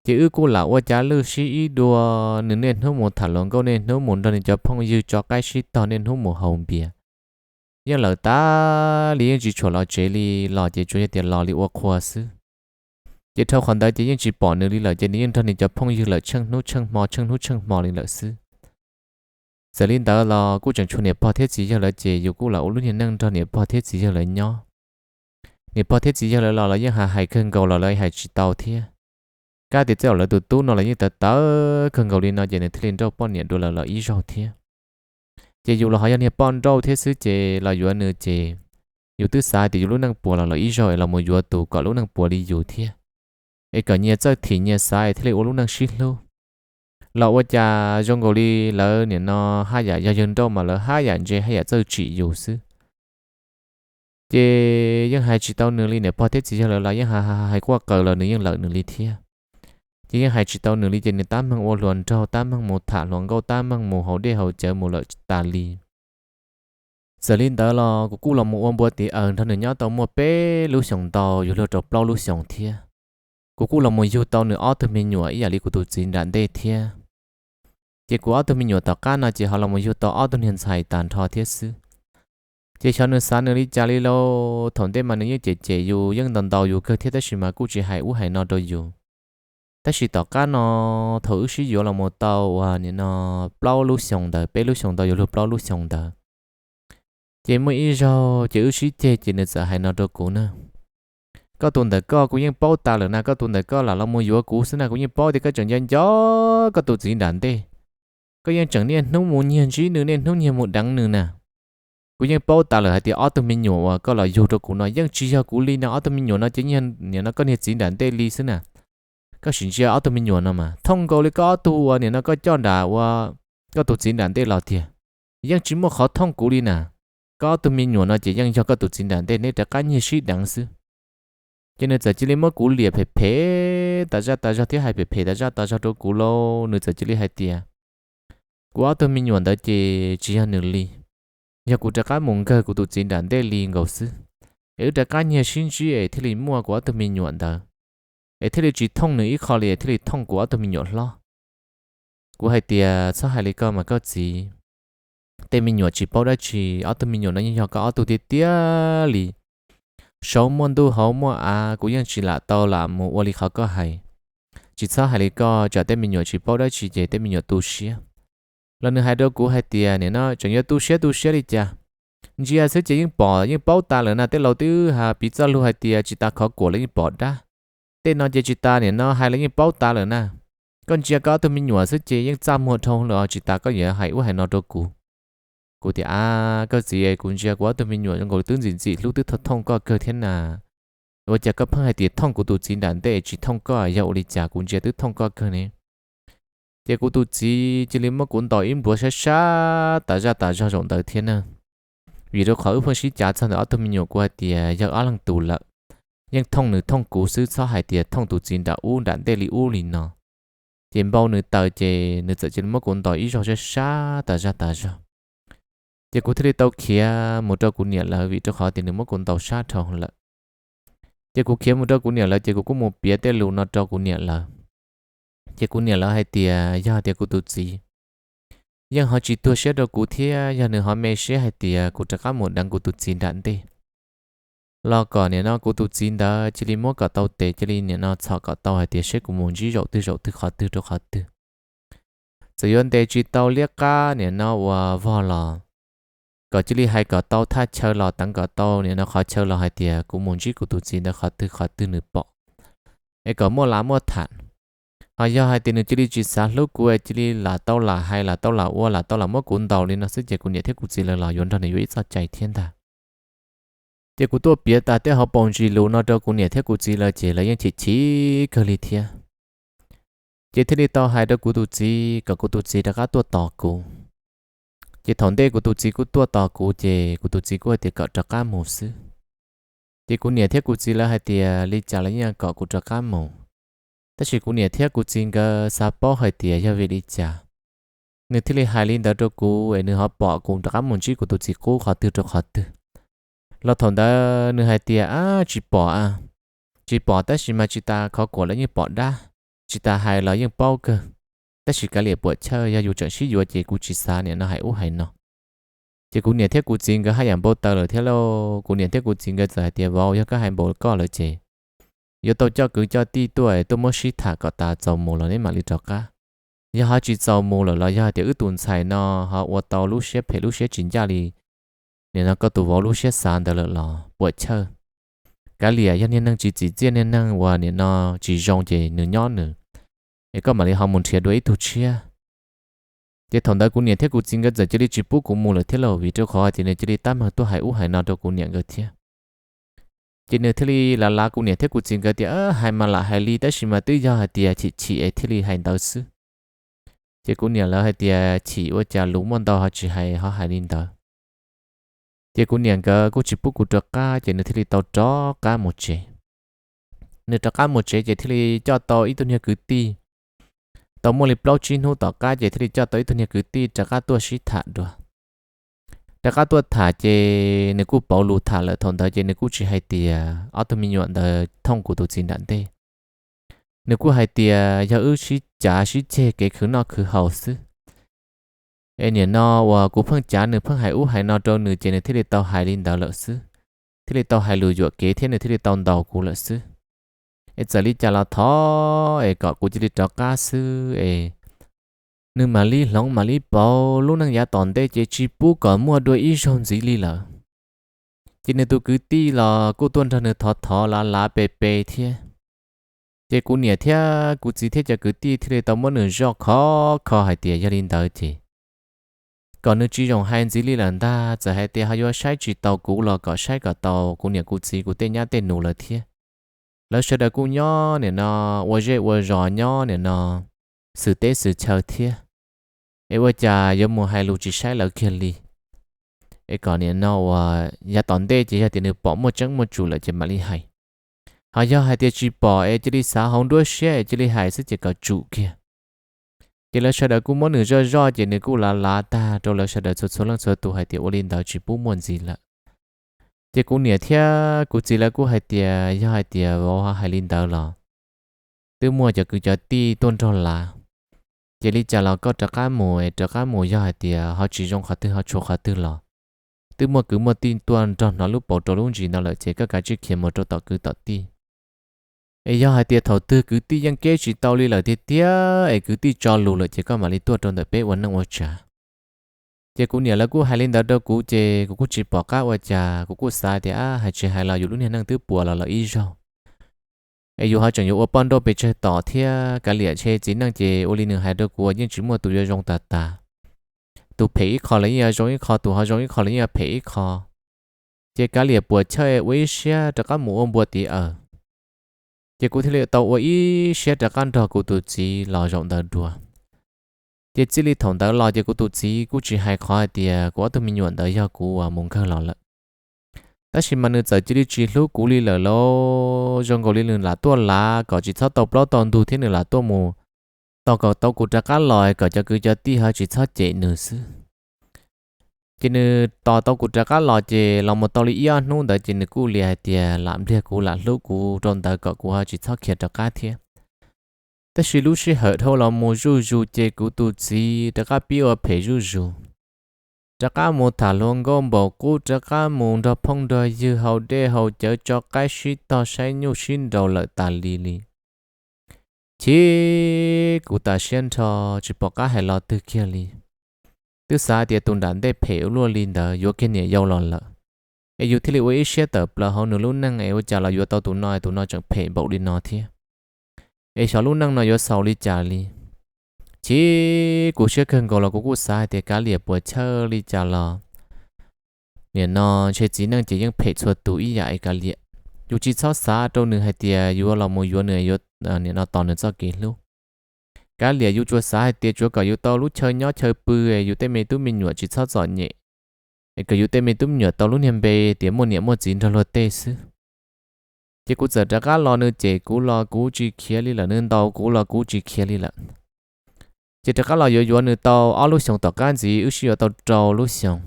Ces wb kuj lam ua cav lwj sib ib dua, nws niaj hnub mus tham hluas nkauj, niaj hnub mus nrog nws cov phooj ywg tso qaib sib tog, niaj hnub mus haus npias. yeej lawm tas li, yeej tsis tshua los tsev li, los ces tsuas yog tias los li ua qhua xwb. Ces dhau qhov ntawd ces yeej tsis pom nws li lawm, ces nws yeej nrog nws cov phooj ywg lawm tsheej hnub tsheej hmo tsheej hnub tsheej hmo li lawm xwb. Txawm li ntawd los kuj tseem tshuav niam pog thiab txiv yawg lawv, ces yus kuj los ua lub niag neej nrog niam pog thiab txiv yawg lawv nyob. Niam pog thiab txiv yawg lawv los los yeej hais hais kawg nkaus los lawv hais tsis tau thiab. Kab tias txij thaum lawv tus tub no los yeej tawv tawv kawg nkaus li no, ces nws thiaj li nrauj poj niam dua lawv los ib zaug thiab. Ces yus los ho yog niag poj nrauj thiab xwb, ces los yuav nws ces yus twb xav tias yus lub neej puas los lawv ib zaug es los mus yuav tus kom lub neej puas li yus thiab, es kom nyias txawj thim nyias xav es thiaj li ua lub neej sib hlub. Los ua cas zoo nkaus li lawv nim no haj yam yog yawg nrauj mas lawv haj yam ntse haj yam txawj tsim yus xwb. Ces yeej hais tsis tau nws li, niam pog thiab txiv yawg lawv los yeej hais quaj qw los nws yeej lawm nws li thiab. Ces yeej hais tsis tau nws li, ces nws tab meeg ua hluas nraug, tab meeg mus tham hluas nkauj, tab meeg mus haus dej haus cawv mus lawm tas li. Txawm li ntawd los kuv kuj los mus ua npua tiv aws nrog nws nyob tau muaj peb lub xyoos ntau, yuav luag rau plaub lub xyoos thiab. Kuv kuj los mus yug tau nws ob tug me nyuam ib yam li kuv tus txiv nram ntej thiab. Ces kuv ob tug me nyuam tom qab no ces ho los mus yug tau ob tug niag ntxhais tag nrho thiab xwb. Ces xyov nws xav nws li cas li lauj, thaum ntej mas nws yeej cem cem yus, yeej ntaus ntaus yus kawg thiab, tab sis mas kuj tsis hais ub hais no rau yus. Tab sis tom qab no, thaum wb sib yuav los mus tau uas nim no plaub lub xyoos ntawd, peb lub xyoos ntau yuav luag plaub lub xyoos ntawd, ces muaj ib zaug ces wb sib ceg ces nws txawm hais no rau kuv na: Koj tus ntawm koj kuv yeej paub tas lawm na, koj tus ntawm koj lam los mus yuav kuv xwb na, kuv yeej paub tias koj tseem nco nco koj tus txiv nram ntej. Koj yeej tseem niaj hnub mus nyiag ntsib nws, niaj hnub nyiag mus deev nws na. Kuv yeej paub tas lawm hais tias ob tug me nyuam uas koj los yug rau kuv no yeej tsis yog kuv li no, ob tug me nyuam no ces nim no koj niag txiv nram ntej li xwb na. Koj sim ntsia ob tug me nyuam no mas thooj nkaus li koj ob tug uas nim no koj coj nram ua koj tus txiv nram ntej los tiag, yeej tsis muaj qhov thooj kuv li na. Koj ob tug me nyuam no ces yeej yog koj tus txiv nram ntej, neb rov qab nyiag sib deev xwb. Ces nws txawm cia li muab kuv liam phem phem tas zaj tas zog thiab hais phem phem tas zaj tas zog rau kuv lauj. Nws txawm cia li hais tias kuv ob tug me nyuam ntawd ces tsis yog nws li, yog kuv rov qab mus nkawg kuv tus txiv nram ntej li nkaus xwb, es wb rov qab nyiag sib ntsib es thiaj li muaj kuv ob tug me nyuam ntawd, es thiaj li tsis thooj nws ib qho li, es thiaj li thooj kuv ob tug me nyuam hlob. Kuv hais tias txhob hais li koj mas koj txiv, tej me nyuam tsis paub dab tsi, ob tug me nyuam no yeej yog koj ob tug tiag tiag li. Saum muaj ntuj hauv muaj av, kuv yeej tsis lam tau lam mus ua li qhov koj hais. Tsis txhob hais li koj, tsam tej me nyuam tsis paub dab tsi ces tej me nyuam tu siab. Los nws hais rau kuv hais tias nim no tseem yuav tu siab tu siab li cas, ntsia xwb ces yeej pom yeej paub tas lawm na, tej laus twb hais piv txoj lus hais tias tsis tas khov kuam los yeej pom dab. Tej no ces tsis tas nim no hais los yeej paub tas lawm na. Koj ntsia koj ob tug me nyuam xwb ces yeej txaj muag dhau lawm, tsis tas koj yuav hais ub hais no rau kuv. Kuv tias a, koj txiv, kuv ntsia kuv ob tug me nyuam zoo nkaus li twb ntxim ntxim hlub twb thooj thooj koj kawg thiab na. Ua cas koj pheej hais tias thooj kuv tus txiv nram ntej tsis thooj koj, yog ua li cas? Kuv ntsia twb thooj koj kawg ne. Ces kuv tus txiv cia li muab kuv ntaus ib npluav sab sab tas zaj tas zog zaum ntawd thiab na. Vim rau qhov wb pheej sib cav txog ntawm ob tug me nyuam, kuv hais tias yog ob leeg tus lawm, yeej thooj nws thooj kuv xwb, txhob hais tias thooj tus txiv nram ub nram ntej li ub li no. Ces npau nws taws ces nws txawm cia li muab kuv ntaus ib zaug sab sab tas zaj tas zog. Ces kuv thiaj li tau khiav mus rau kuv niam lawv, vim rau qhov tias nws muab kuv ntaus sab dhau lawm. Ces kuv khiav mus rau kuv niam lawv ces kuv kuj mus piav tej lus no rau kuv niam lawv. Ces kuv niam lawv hais tias yog tias kuv tus txiv yeej ho tsis tuag siab rau kuv thiab, yog nws ho me siab hais tias kuv rov qab mus deev kuv tus txiv nram ntej los kom nim no kuv tus txiv ntawd cia li muab kom tau tes, cia li nim no txhom kom tau hais tias seb kuv mus ntsib zaum twg zaum twg qhov twg rau qhov twg. Txawm yuav ntes tsis tau liab qab nim no uas vog los kom cia li hais kom tau thaj chaw los teev kom tau nim no qhov chaw los hais tias kuv mus ntsib kuv tus txiv ntawd qhov twg qhov twg nws pom, es kom muaj lav muaj tham. Ho yog hais tias nws cia li tsis xav hlub kuv es cia li lam tau lam hais, lam tau lam ua, lam tau lam muab kuv ntaus li no xwb ces kuv niam thiab kuv txiv lawv los yuav nrog nws yuav ib txoj cai thiab ntag. Ces kuv tuaj piav tas tej hauv paus ntsis lus no rau kuv niam thiab kuv txiv lawv ces lawv yeej chim chim kawg li thiab. Ces thiaj li tau hais rau kuv tus txiv kom kuv tus txiv rov qab tuaj tos kuv. Ces thaum ntej kuv tus txiv kuj tuaj tos kuv ces kuv tus txiv kuj hais tias kom rov qab mus xwb. Ces kuv niam thiab kuv txiv lawv hais tias li cas los yeej kom kuv rov qab mus. Tab sis kuv niam thiab kuv txiv nkawd xav paub hais tias yog vim li cas nws thiaj li hais li ntawd rau kuv es nws ho pom kuv rov qab mus ntsib kuv tus txiv qub qhov twg rau qhov twg. Los thaum ntawd nws hais tias a, tsis pom a, tsis pom, tab sis mas tsis tas khov kuam los yeej pom dab, tsis tas hais los yeej paub kawg. Tab sis kav liam puam chawj, yog yus tseem sib yuav ces kuv tsis xav nim no hais ub hais no. Ces kuv niam thiab kuv txiv nkawd haj yam npau taws lawm thiab lauj. Kuv niam thiab kuv txiv nkawd txawm hais tias, Vauv, yog koj hais npaum koj lawm ces yuav tau coj kwv coj tij tuaj es tuaj muab sib tham kom tas txaus mus los neb mam li rov qab. Yog ho tsis txaus mus lawm los yog hais tias wb tus ntxhais no ho ua tau lub siab phem lub siab tsis ncaj li nim no koj tus vauv lub siab xav ntawd lawm los puas chawj. Kav liam, yog niag neeg tsis txim txiaj, niag neeg uas nim no tsis zoo ces nws nyob nws, es koj mam li ho mus nrhiav dua ib tug tshiab. Ces thaum ntawd kuv niam thiab kuv txiv nkawd txawm cia li tsis pub kuv mus lawm thiab lauj, vim rau qhov tias nws cia li tab meeg tuaj hais ub hais no rau kuv niam nkawd thiab. Ces nws thiaj li lav lav kuv niam thiab kuv txiv nkawd tias, Hais mas lam hais li, tab sis mas twb yog hais tias chim chim es thiaj li hais ntawd xwb. Ces kuv niam lawv hais tias, Chim ua cas lus muaj ntau ho tsis hais, ho hais li ntawd. Ces kuv niam nkawd kuj tsis pub kuv rov qab, ces nws thiaj li tau rov qab mus tsev. Nws rov qab mus tsev ces thiaj li coj tau ib tug niag kwv tij. Tau muaj li plaub tsib hnub tom qab ces thiaj li coj tau ib tug niag kwv tij rov qab tuaj sib tham dua. Rov qab tuaj tham ces nws kuj pauv lus tham lawm, thaum ntawd ces nws kuj tsis hais tias ob tug me nyuam ntawd thooj kuv tus txiv nram ntej. Nws kuj hais tias yog wb sib cav sib ceg kev khwv noj khwv haus xwb. Es nim no uas kuv pheej cav nws, pheej hais ub hais no rau nws ces nws thiaj li tau hais li ntawd lawm xwb, thiaj li tau hais lus yuam kev thiab nws thiaj li tau ntaus kuv lawm xwb. Es txawm li cas los thov es kom kuv cia li rov qab xwb es nws mam li hloov mam li pauv, lub neej yav tom ntej ces tsis pub kom muaj dua ib zaug ntxiv li lawm. Ces nws tus kwv tij los kuj tuaj nrog nws thov thov lav lav pe pe thiab. Ces kuv niam thiab kuv txiv thiab cov kwv tij thiaj li tau muab nws zoj khov kho hais tias yog li ntawd ces kom nws tsis zoo hais ntxiv li lawm ntag, txawm hais tias ho yuav saib tsis taus kuv los kom saib kom tau kuv niam kuv txiv kuv tej nyab tej nus lawv thiab. Lawv sawv daws kuj nyob nim no ua zej ua zos nyob nim no xwm teb xwm chaw thiab, es ua cas yuav mus hais lus tsis saib lawv kiag li. Es kom nim no uas yav tom ntej ces yog tias nws pom muaj tseeb muaj tsum lawm ces mam li hais. Ho yog hais tias tsis pom es cia li xav hauv nruab siab es cia li hais xwb ces kom tsum kiag. Ces lawv sawv daws kuj muab nws zoj zoj ces nws kuj lav lav tag rau lawv sawv daws txhua txhua leej txhua tus hais tias ua li ntawd tsis pub muaj ntxiv lawm. Ces kuv niam thiab kuv txiv lawv kuj hais tias yog hais tias vauv ho hais li ntawd los twb muaj cov kwv cov tij tuaj nrog lav, ces li cas los koj rov qab mus es rov qab mus yog hais tias ho tsis zoo qhov twg ho tshuav qhov twg los twb muaj kwv muaj tij tuaj nrog hnov lub paus rau lub ntsis no lawm ces koj kav tsij khiav mus rau tom kwv tom tij. Es yog hais tias thaum twg kwv tij yeej keb tsis tau li lawm tiag tiag es kwv tij tso lus lawm ces koj mam li tuaj rau ntawm peb ua neej ua tsav. Ces kuv niam lawv kuj hais li ntawd rau kuv ces kuv kuj tsis pom qab ua cas, kuv kuj xav tias ab hais tsis hais los yus lub niag neej twb puas los lawm ib zaug, es yus ho tseem yuav ua poj nrauj pes tsawg tom thiab. Kav liam, ntshe txiv neej ces ua li nws hais rau kuv yeej tsis muaj tus yuav zoo tas tas. Tus phem ib qho los yeej yuav zoo ib qho, tus ho zoo ib qho los yeej yuav phem ib qho. Ces kav liam puas chawj ua ib siab rov qab mus ua npua tiv awm. Ces kuv thiaj li tau ua ib siab rov qab nrog kuv tus txiv los zaum ntawd dua. Ces txij li thaum ntawd los ces kuv tus txiv kuj tsis hais qhov hais tias kuv ob tug me nyuam ntawd yog kuv uas mus nkawg los lawm. Tab sis mas nws txawm cia li tsis hlub kuv li lawm lauj, zoo nkaus li nws lam tuaj lav kom tsis txhob tau plaub tau ntug thiab nws lam tuaj mus tos kom tau kuv rov qab los kom cov kwv cov tij ho tsis txhob cem nws xwb. Ces nws tos tau kuv rov qab los ces los mus tau li ib ob hnub ntawd ces nws kuj li hais tias lam npliag kuv lam hlub kuv rau ntawd kom kuv ho tsis txhob khiav rov qab thiab. Tab sis lub sij hawm dhau los mus zuj zus ces kuv tus txiv rov qab pib ua phem zuj zus, rov qab mus tham hluas nkauj npaum qub, rov qab mus nrog phooj nrog ywg haus dej haus cawv tso qaib sib tog saib nyuj sib nraus lawm tas li li. Chim, kuv tas siab nrho, tsis pom qab hais lo twg kiag li. Twb xav tias tus nram ntej phem ua luaj li ntawd yuav kiag niam yau los lawm, es yus thiaj li ua ib siab tawm plaws hauv nws lub neej es ua cas los yuav tau tus no, tus no tseem phem npaum li no thiab. Es xyov lub neej no yuav xaus li cas li. Chim, kuv siab kawg nkaus los kuv kuj xav hais tias kav liam puas chawj li cas los nim no ntshe txiv neej ces yeej phem txhua tus ib yam es kav liam. Yus tsis txhob xav rau nws hais tias yus los mus yuav nws, nim no tos nws txoj kev hlub. Kav liam, yus tsuas xav hais tias tsuav kom yus tau lub chaw nyob chaw pw, yus tej me tub me nyuam tsis txhob txom nyem, es kom yus tej me tub me nyuam tau lub niag npe tias muaj niam muaj txiv nrog luag tej xwb. Ces kuv txawm rov qab los, nws cem kuv los kuv tsis khiav li lawm, nws ntaus kuv los kuv tsis khiav li lawm. Ces rov qab los yuav yuav nws tau ob lub xyoos tom qab ntxiv, wb sib yuav tau rau lub xyoos.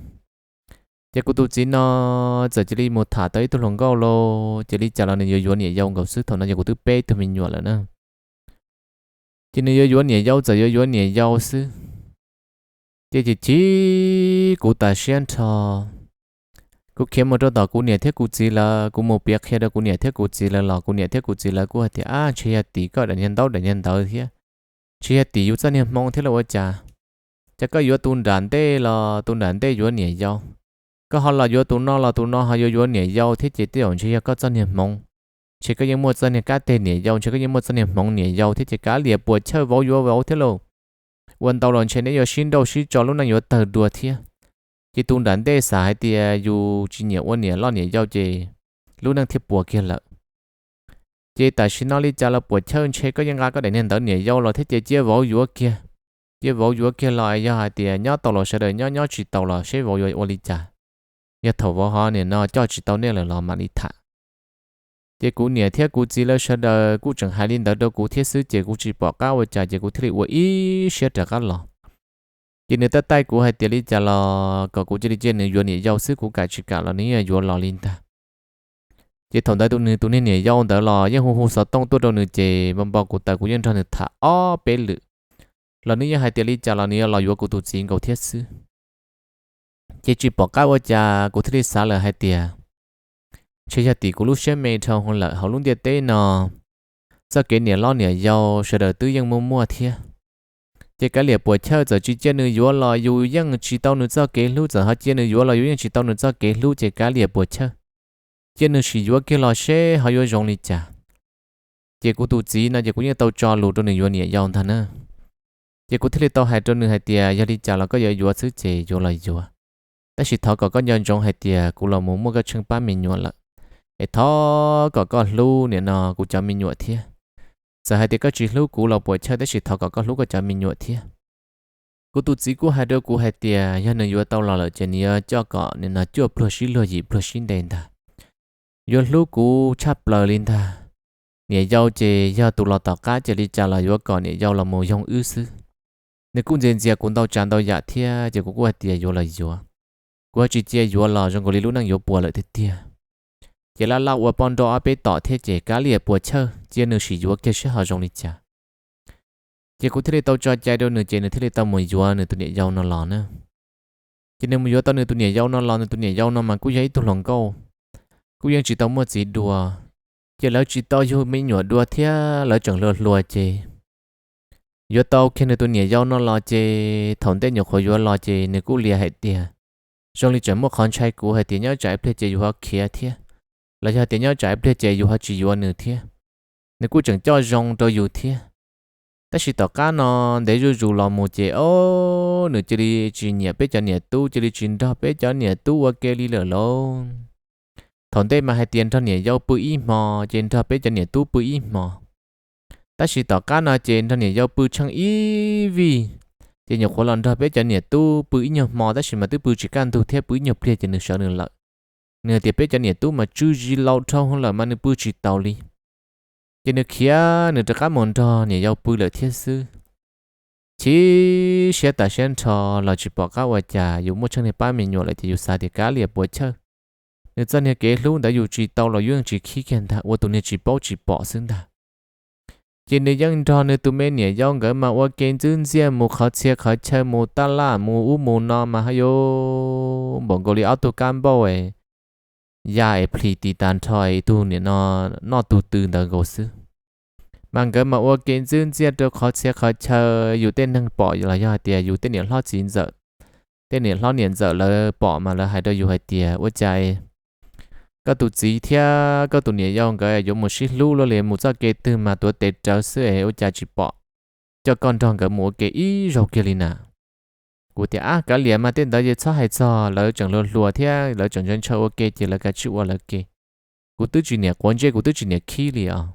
Ces kuv tus txiv no txawm cia li mus tham tau ib tug hluas nkauj lauj, ces li cas los nws yuav yuav niam yau nkaus xwb, thaum no yog kuv twb peb tug me nyuam lawm na. Ces nws yuav yuav niam yau, txawm yuav yuav niam yau xwb. Ces chim chim kuv tas siab nrho. Kuv khiav mus rau tom kuv niam thiab kuv txiv lawv, kuv mus piav qhia rau kuv niam thiab kuv txiv lawv los kuv niam thiab kuv txiv lawv kuj hais tias, ab, ntshe yog tim koj daim niag ntaub daim niag ntawv thiab, ntshe yog tim yus txoj niag hmoov thiab los ua cas. Ces koj yuav tus nram ntej los tus nram ntej yuav niam yau, koj ho los yuav tus no los tus no ho yuav yuav niam yau thiab ces tej zaum ntshe yog koj txoj niag hmoov. Ntshe koj yeej muaj txoj niag kab teg niam yau, ntshe koj yeej muaj txoj niag hmoov niam yau thiab ces kav liam puas chawj vauv yuav vauv thiab lauj. Ua ntau los ntshe neb yuav sib nrauj sib tso lub neej yuav tawg dua thiab. Ces tus nram ntej xav hais tias yus tsis nyiam ua niam loj niam yau ces lub neej thiaj puas kiag lawm. Ces tam sim no li cas los puas chawj ntshe koj yeej nqa koj daim niag ntawv niam yau los thiab ces cia vauv yuav kiag. Cia vauv yuav kiag los yog hais tias nyob tau los sawv daws nyob, nyob tsis tau los seb vauv yuav ua li cas. Yog thaum vauv ho nim no coj tsis tau nej lawm los mam li tham. Ces kuv niam thiab kuv txiv lawv sawv daws kuj tseem hais li ntawd rau kuv thiab xwb ces kuv tsis pom qab ua cas ces kuv thiaj li ua ib siab rov qab los. Ces nws taij taij kuv hais tias li cas los kom kuv cia li cia nws yuav niam yau xwb, kuv kam tsis kam los nws yeej yuav los li ntag. Ces thaum ntawd tus nws tus niag niam yau ntawd los yeej hu hu xov tooj tuaj rau nws ces npo npo kuv taws kuv yeej nrog nws tham ob peb lwm, los nws yeej hais tias li cas los nws yuav los yuav kuv tus txiv nkaus thiab xwb. Ces tsis pom qab ua cas kuv thiaj li xav lawm hais tias, ntshe yog tim kuv lub siab me dhau lawm, hauv lub ntiaj teb no txoj kev niam loj niam yau sawv daws twb yeej muaj muaj thiab. Ces kav liam puas chawj, txawm tsis cia nws yuav los yus yeej tsis tau nws txoj kev hlub, txawm ho cia nws yuav los yus yeej tsis tau nws txoj kev hlub ces kav liam puas chawj, cia nws sim yuav kiag los seb ho yuav zoo li cas. Ces kuv tus txiv no ces kuv yeej tau tso lus rau nws yuav niam yau ntag na. Ces kuv thiaj li tau hais rau nws hais tias yog li cas los koj yuav yuav xwb ces yuav los yuav, tab sis thov kom koj nco ntsoov hais tias kuv los mus muaj koj tsheej pab me nyuam lawm, es thov kom koj hlub nim no kuv cov me nyuam thiab. Txawm hais tias koj tsis hlub kuv los puas chawj tab sis thov kom koj hlub koj cov me nyuam thiab. Kuv tus txiv kuj hais rau kuv hais tias yog nws yuav tau los lawm ces nws yuav coj kom nim no cuaj pluag sib luag yim pluag sib nte ntag. Yuav hlub kuv tshaj plaws li ntag. Niam yau ces yog tus los tom qab ces li cas los yuav kom niam yau los mus yoog wb xwb. Nws kuj ntxias ntxias kuv ntau tsav ntau yam thiab ces kuv kuj hais tias yuav los yuav. Kuv ho tsis cia yuav los zoo nkaus li lub neej yuav puas lawm tiag tiag. Ces laj laj ua poj nrauj ob peb tom thiab ces kav liam puas chawj, cia nws sim yuav kiag seb ho zoo li cas. Ces kuv thiaj li tau tso cai rau nws ces nws thiaj li tau mus yuav nws tus niam yau no los na. Ces nws mus yuav tau nws tus niam yau no los, nws tus niam yau no mas kuj yog ib tug hluas nkauj, kuj yeej tsis tau muaj txiv dua. Ces lawv tsis tau yug me nyuam dua thiab lawv tseem hluas hluas ces yuav tau kiag nws tus niam yau no los ces thaum ntej nyuam qhuav yuav los ces nws kuj lias hais tias zoo li tseem muaj qhov ntshai kuv hais tias nyob tsam ib pliag ces yus ho khiav thiab, los yog tias nyob tsam ib pliag ces yus ho tsis yuav nws thiab. Nws kuj tseem coj zoo rau yus thiab. Tab sis tom qab no ntev zuj zus los mus ces o, nws cia li tsis nyiam peb cov niam tub, cia li tsis nrog peb cov niam tub ua ke li lawm lauj. Thaum ntej mas hais tias nrog niam yau pw ib hmo ces nrog peb cov niam tub pw ib hmo, tab sis tom qab no ces nrog niam yau pw tsheej ib vij, ces nyuam qhuav los nrog peb cov niam tub pw ib nyuag hmo tab sis mas twb pw tsis kaj ntug thiab, pw ib nyuag pliag ces nws sawv nws lawm. Nws hais tias peb cov niam tub mas tsw zis laus dhau lawm mas nws pw tsis taus li. Ces nws khiav nws rov qab mus nrog niam yau pw lawm thiab xwb. Chim siab tas siab nrho los tsis pom qab ua cas, yus muaj tsheej niag pab me nyuam lawm ces yus xav tias kav liam puas chawj, nws txoj niag kev hlub ntawd yus tsis tau los yus yeej tsis khib kiag ntag, ua tus niag tsis paub tsis pom xwb ntag. Ces nws yeej nrog nws tus me niam yau nkawd mas ua ke ntxwb ntxiaj mus qhov txhia qhov chaw, mus taj laj mus ub mus no mas ha yuv npaum nkaus li ob tug kab npauj ya es plhis tis tas nrho es tus niam no noj tus tw ntawd nkaus xwb. Mas nkawd mas ua ke ntxwb ntxiaj rau qhov txhia qhov chaw, yus tej neeg pom los yog hais tias yus tej niam hlob txiv ntxawm, tej niam hlob niam ntxawm lawv pom mas lawv hais rau yus hais tias ua cas koj tus txiv thiab koj tus niam yau nkawd yuav mus sib hlub luaj li, mus txoj kev twg mas tuav tes rawv xwb es ua cas tsis pom coj koj nrog nkawd mus ua ke ib zaug kiag li na. Kuv tias ab kav liam mas tej ntawd yeej txhob hais txog, lawv tseem hluas hluas thiab lawv tseem ntshaw ntshaw ua ke ces lawv kav tsij ua lawv ke. Kuv twb tsis niam quav ntsej, kuv twb tsis niam khib li os.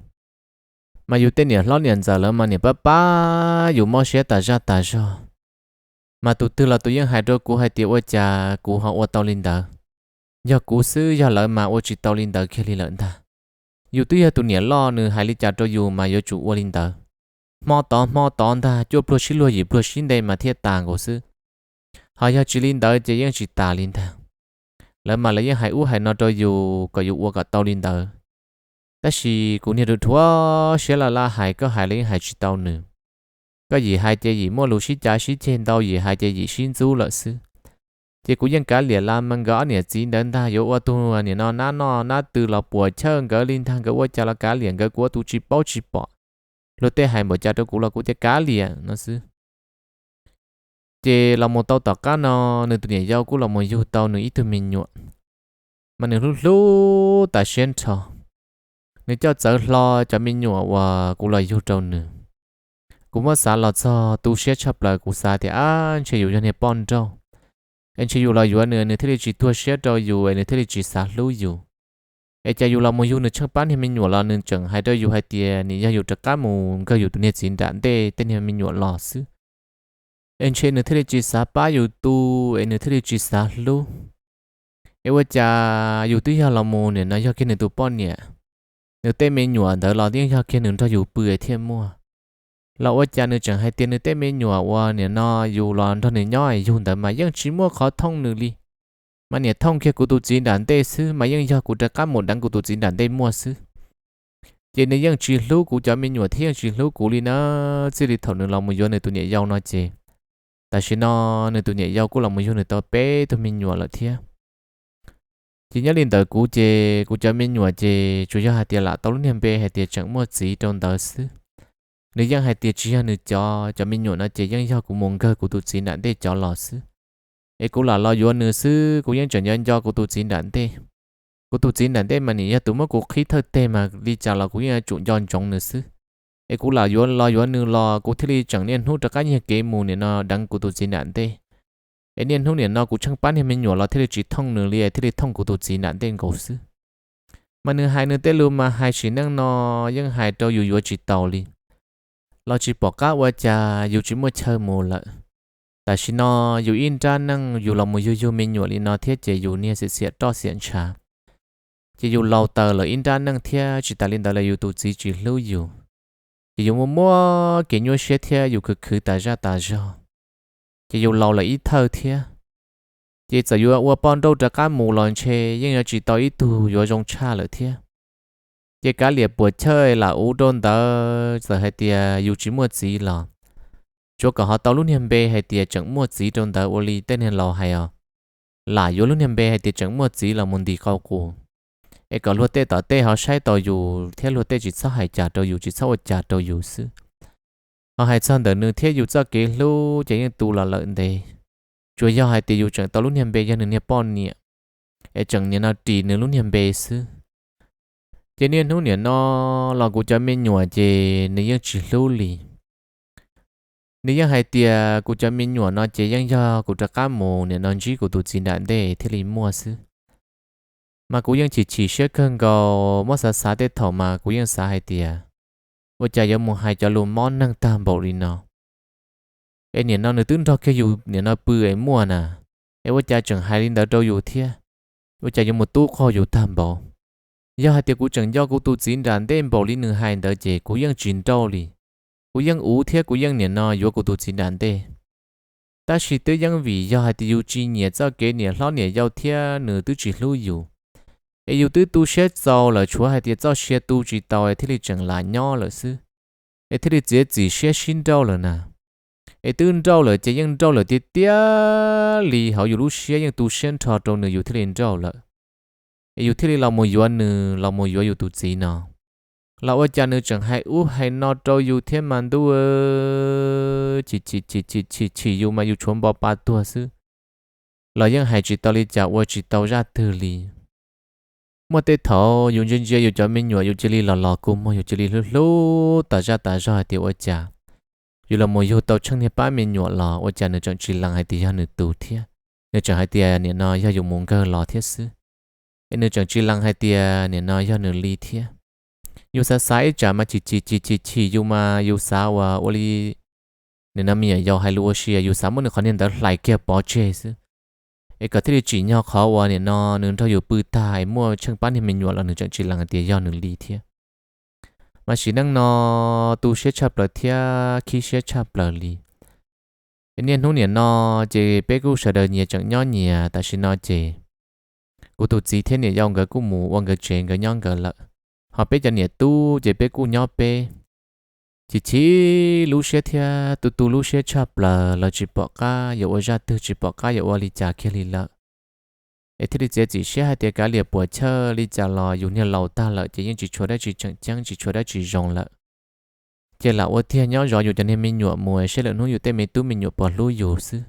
Mas yus tej niam hlob niam ntxawm lawv mas niam pab pab yus mob siab tas zaj tas zog. Mas tus twg los tus yeej hais rau kuv hais tias ua cas kuv ho ua tau li ntawd. Yog kuv xwb, yog lawv mas ua tsis tau li ntawd kiag li lawm ntag. Yus twb yog tus niam loj, nws hais li cas rau yus mas yuav tsum ua li ntawd. Hmo tod hmo tod ntag, cuaj pluag sib luag yim pluag sib nte mas thiaj tas nkaus xwb. Ho yog tsis li ntawd ces yeej tsis tas li ntag. Lawv mas lawv yeej hais ub hais no rau yus kom yus ua kom tau li ntawd. Tab sis kuv niag rhuav rhuav siab laj laj hais, koj hais los yeej hais tsis tau nws. Koj yim hais ces yim muaj lus sib cav sib ceg ntau, yim hais ces yim sib ntxub lawm xwb. Ces kuv yeej kav liam los mas nkawd ob niam txiv ntawd ntag yuav ua tus nim no nab noj nab tw los puam chawj nkawd li ntag, nkawd ua cas los kav liam, nkawd kuv ua tus tsis paub tsis pom. Luag tej hais npaum cas rau kuv los kuv tias kav liam no xwb. Ces los mus tau tom qab no, nws tus niam yau kuj los mus yug tau nws ib tug me nyuam, mas nws hlub hlub tas siab nrho. Nws coj txawv hlo cov me nyuam uas kuv los yug rau nws. Kuv muab xav los txog tu siab tshaj plaws, kuv xav tias ab, ntshe yus yog niag poj nrauj, es ntshe yus los yuav nws, nws thiaj li tsis tuag siab rau yus, es nws thiaj li tsis xav hlub yus. Es cas yus los mus yug nws tsheej pab niag me nyuam los nws tseem hais rau yus hais tias nws yog yus rov qab mus nkawg yus tus niag txiv nram ntej tej niag me nyuam los xwb. Es ntshe nws thiaj li tsis xav pab yus tu, es nws thiaj li tsis xav hlub. Es ua cas yus twb yog los mus nim no yog kiag nws tus poj niam, nws tej me nyuam ntawd los yeej yog kiag nws nrog yus pw thiaj muaj. Los ua cas nws tseem hais tias nws tej me nyuam uas nim no yus los nrog nws nyob yug ntawd mas yeej tsis muaj qhov thooj nws li, mas niam thooj kiag kuv tus txiv nram ntej xwb, mas yeej yog kuv rov qab mus deev kuv tus txiv nram ntej muaj xwb. Ces nws yeej tsis hlub kuv cov me nyuam thiab yeej tsis hlub kuv li na. Txij li thaum nws los mus yuav nws tus niam yau no ces, tam sim no nws tus niam yau kuj los mus yug nws tau peb tug me nyuam lawm thiab. Ces nyob li ntawd kuv ces kuv cov me nyuam ces tsuas yog hais tias lam tau lub niag npe hais tias tseem muaj txiv rau ntawd xwb. Nws yeej hais tias tsis yog nws cov, cov me nyuam no ces yeej yog kuv mus nkawg kuv tus txiv nram ntej cov los xwb. Es kuv lam los yuav nws xwb, kuv yeej tseem nco nco kuv tus txiv nram ntej. Kuv tus txiv nram ntej mas nim yog tus muab kuv qhib thawj teg mas li cas los kuv yeej yuav tsum nco ntsoov nws xwb. Es kuv lam yuav los yuav nws los kuv thiaj li tseem niaj hnub rov qab nyiag kev mus nim no deev kuv tus txiv nram ntej. Es niaj hnub nim no kuv tsheej pab niag me nyuam los thiaj li tsis thooj nws li, thiaj li thooj kuv tus txiv nram ntej nkaus xwb. Mas nws hais nws tej lus mas hais sim neej no yeej hais rau yus yuav tsis taus li. Los tsis pom qab ua cas yus tsis muaj chaw mus lawm. Tam sim no yus ib nrab neej yus los mus yug yug me nyuam li no thiab ces yus niag xiam xiam roj xiam ntshav, ces yus laus taws lawm ib nrab neej thiab tsis tas li ntawd los yus tus txiv tsis hlub yus, ces yus muaj muaj kev nyuaj siab thiab yus khwv khwv tas zaj tas zog, ces yus laus lawm ib thawj thiab. Ces txawm yuav ua poj nrauj rov qab mus los ntshe yeej yuav tsis tau ib tug yuav zoo tshaj lawm thiab. Ces kav liam puam chawj lam uv rau ntawd, txawm hais tias yus tsis muaj txiv los tsuav kom ho tau lub niag npe hais tias tseem muaj txiv rau ntawd ua li tej niag laus hais os, lam yuav lub niag npe hais tias tseem muaj txiv los mus ntis qau qus, es kom luag tej tom tej ho saib tau yus thiab luag tej tsis txhob hais cas rau yus, tsis txhob ua cas rau yus xwb. Ho hais txog ntawm nws thiab yus txoj kev hlub ces yeej tu los lawm ntev. Tsuas yog hais tias yus tseem tau lub niag npe yog nws niag poj niam, es tseem nim no ris nws lub niag npe xwb. Ces niaj hnub nim no los kuv cov me nyuam ces nws yeej tsis hlub li. Nws yeej hais tias kuv cov me nyuam no ces yeej yog kuv rov qab mus nim no ntsib kuv tus txiv nram ntej thiaj li muaj xwb. Mas kuv yeej chim chim siab kawg nkaus, muab xav xav tej thaum mas kuv yeej xav hais tias, ua cas yuav mus hais cov lus mob neeg tag npaum li no? Es nim no nws twb nrog kiag yus nim no pw es muaj na, es ua cas tseem hais li ntawd rau yus thiab? Ua cas yuav mus tub qaug yus tag npaum? Yog hais tias kuv tseem nco kuv tus txiv nram ntej npaum li nws hais ntawd ces kuv yeej tsis nrauj li. Kuv yeej uv thiab kuv yeej nim no yuav kuv tus txiv nram ntej. Tab sis twb yeej vim yog hais tias yus tsis nyiam txoj kev niam hlob niam yau thiab nws twb tsis hlub yus, es yus twb tu siab txaus lawm, tshuav hais tias txoj sia tu tsis tau es thiaj li tseem lam nyob lawm xwb, es thiaj li txiav txim siab sib nrauj lawm na. Es twb nrauj lawm ces yeej nrauj lawm tiag tiag li, hauv yus lub siab yeej tu siab nrho rau nws yus thiaj li nrauj lawm. Es yus thiaj li los mus yuav nws, los mus yuav yus tus txiv no. Los ua cas nws tseem hais ub hais no rau yus thiab mas ntuj, chim chim chim chim chim chim yus mas yus tshuav npo pa tuag xwb. Los yeej hais tsis tau li cas, ua tsis tau zaj twg li. Muaj tej thaum yus ntsia ntsia yus cov me nyuam yus cia li los los kua muag, yus cia li hlub hlub tas zaj tas zog hais tias ua cas yus los mus yug tau tsheej niag pab me nyuam los ua cas nws tseem tsis lees hais tias yog nws tus thiab. Nws tseem hais tias nim no yog yus mus nkawg los thiab xwb, es nws tseem tsis lees hais tias nim no yog nws li thiab. Yus xav xav ib tsam mas chim chim chim chim chim yus mas yus xav uas ua li nim no me nyuam yaus hais lus ua si, yus xav muab nws qhov niag ntawd hlais kiag pov tseg xwb, es kom thiaj li tsim nyog qhov uas nim no nws nrog yus pw tag es muaj tsheej pab niag me nyuam los nws tseem tsis lees hais tias yog nws li thiab. Mas sim neej no tu siab tshaj plaws thiab khib siab tshaj plaws li. Es niaj hnub nim no ces peb kuj sawv daws nyias tseem nyob nyias, tam sim no ces kuv tus txiv thiab niam yau nkawd kuj mus ua nkawd tsev nkawd nyob nkawd lawm, ho peb cov niam tub ces peb kuj nyob peb. Ces chim lub siab thiab tu tu lub siab tshaj plaws los tsis pom qab yuav ua zaj twg, tsis pom qab yuav ua li cas kiag li lawm. Es thiaj li txiav txim siab hais tias kav liam puam chawj li cas los yus niag laus tag lawm ces yeej tsis tshuav dab tsi tseem ceeb, tsis tshuav dab tsi zoo lawm. Ces lam ua tiag nyob zov yus cov niag me nyuam mus es seb lwm hnub yus tej me tub me nyuam puas hlub yus xwb.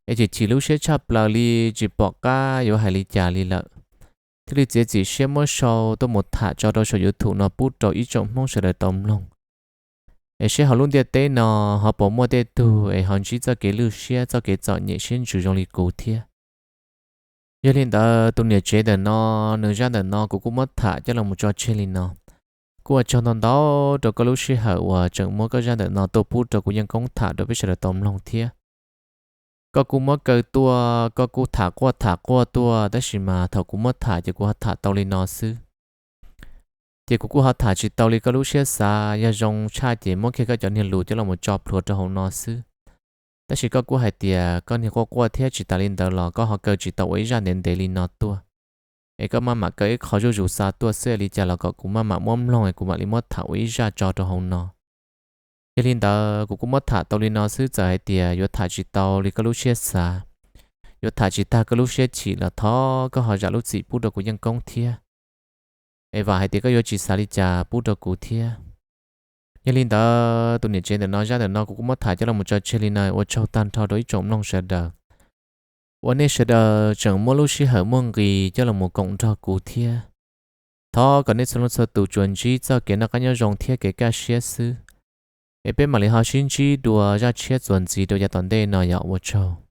Es chim chim lub siab tshaj plaws li tsis pom qab yuav hais li cas li lawm, thiaj li txiav txim siab muab sau tuaj mus tham tso rau saum YouTube no pub rau ib tsoom Hmoob sawv daws tau mloog, es seb hauv lub ntiaj teb no ho puas muaj tej tug es ho ntsib txoj kev lwj siab, txoj kev txom nyem siab ntsws zoo li kuv thiab. Yog li ntawd tus niam tsev ntawm no, nws zaj ntawm no kuv kuj muab tham coj los mus tso tseg li no. Kuj ua tsaug ntau ntau rau koj lub sij hawm uas tseem muab koj zaj ntawm no tuaj pub rau kuv Yeej Koob tham rau peb sawv daws tau mloog thiab. Koj kuj muab kaw tuaj, koj kuj tham quaj tham quaj tuaj, tab sis mas thaum kuv muab tham ces kuv ho tham tau li no xwb. Ces kuv kuj ho tham tsis tau li koj lub siab xav, yog zoo tshaj ces muab kiag koj cov niag lus coj los mus tso plhuav rau hauv no xwb. Tab sis koj kuj hais tias koj niag quaj quaj thiab, tsis tas li ntawd los koj ho kaw tsis tau ua ib zaj ntev ntev li no tuaj, es koj maj mam kaw ib qho zuj zus xa tuaj xwb, li cas los kom kuv maj mam muab mloog es kuv mam li muab tham ua ib zaj tso rau hauv no. Yog li ntawd kuv kuj muab tham tau li no xwb, txawm hais tias yuav tham tsis tau li koj lub siab xav, yuav tham tsis tag koj lub siab chim los thov koj ho zam lub txim pub rau kuv Yeej Koob thiab. Es vam hais tias koj yuav tsis xav li cas pub rau kuv thiab. Yog li ntawd tus niam tsev ntawm no zaj ntawm no kuv kuj muab tham coj los mus tso tseg li no, ua tsaug tag nrho rau ib tsoom mloog sawv daws uas nej sawv daws tseem muab lub sij hawm muaj nqis coj los mus koom nrog kuv thiab. Thov kom nej txhua leej txhua tus tsuas ntsib txoj kev noj qab nyob zoo thiab kev kaj siab xwb, es peb mam li ho sib ntsib dua zaj tshiab txuas ntxiv rau yav tom ntej no yom. Ua tsaug.